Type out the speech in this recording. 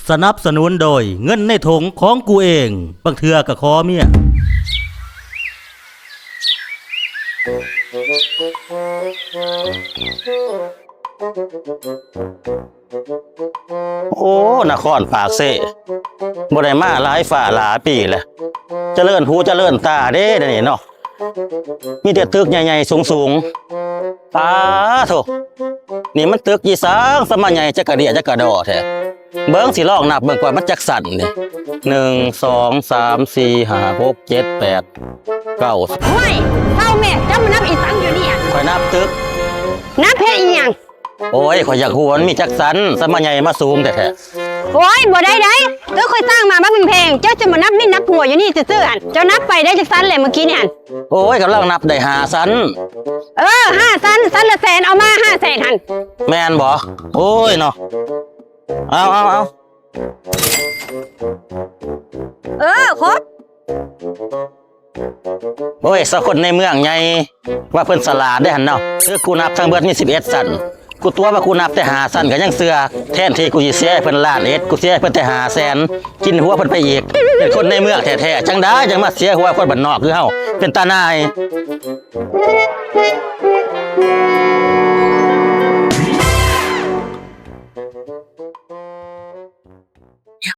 ສະໜັບສະໜູນໂດຍເງິນໃນຖົງຂອງກູເອງ, ບາງເທື່ອກໍຂໍເມຍ. ໂອ້ ນະຄອນປາກເຊ ບໍ່ໄດ້ມາຫຼາຍຟ້າຫຼາຍປີແລ້ວ, ຈະເລີນຫູຈະເລີນຕາເດ້ ດຽວນີ້ເນາະ. ມີແຕ່ຕຶກໃຫຍ່ໆສູງໆ. ປາໂທ້ ນີ້ມັນຕຶກອີ່ສັງ ສະມາໃຫຍ່ຈັກກະເດຍຈັກກະດໍແທ້. ເບິ່ງ ຊິລອງນັບເບິ່ງກ່ອນ ມັນຈັກຊັ້ນນີ້ ໜຶ່ງ ສອງ ສາມ ສີ່ ຫ້າ ຫົກ ເຈັດ ແປດ ເກົ້າ. ໂອ້ຍ ເຊົາແມ້ ເຈົ້າມານັບອີ່ສັງຢູ່ນີ້? ຂ້ອຍນັບຕຶກ. ນັບເຮັດອີ່ຫຍັງ? ໂອ້ຍ ຂ້ອຍຢາກຮູ້ວ່າມັນມີຈັກຊັ້ນ ສະມາໃຫຍ່ມາສູງແທ້ໆ. ໂອ້ຍ ບໍ່ໄດ້ໃດ໋ ຕຶກຂ້ອຍສ້າງມາບັກແພງໆ ເຈົ້າຈະມານັບຫຼິ້ນນັບຫົວຢູ່ນີ້ຊື່ໆຫັ້ນ. ເຈົ້ານັບໄປໄດ້ຈັກຊັ້ນແຫຼະມື້ກີ້ນີ້ຫັ້ນ? ໂອ້ຍ ກຳລັງນັບໄດ້ຫ້າຊັ້ນ. ເອີ ຫ້າຊັ້ນ ຊັ້ນລະແສນ ເອົາມາຫ້າແສນຫັ້ນ. ແມ່ນບໍ່? ໂອ້ຍເນາະ. ເອົາ ເອົາ ເອົາ. ເອີ ຄົບ. ໂອ້ຍ ຊະຄົນໃນເມືອງໃຫຍ່ ວ່າເພິ່ນສະຫຼາດເດ້ຫັ້ນເນາະ. ຄືກູນັບທັງເບິດມີສິບເອັດຊັ້ນ, ກູຕົວະວ່າກູນັບແຕ່ຫ້າຊັ້ນກໍຍັງເຊື່ອ. ແທນທີ່ກູຊິເສຍໃຫ້ເພິ່ນລ້ານເອັດ ກູເສຍໃຫ້ເພິ່ນແຕ່ຫ້າແສນ ກິນຫົວເພິ່ນໄປອີກ. ເປັນຄົນໃນເມືອງແທ້ໆ ຈັ່ງໃດຈັ່ງມາເສຍຫົວຄົນບ້ານນອກຄືເຮົາ ເປັນຕາໜ່າຍ.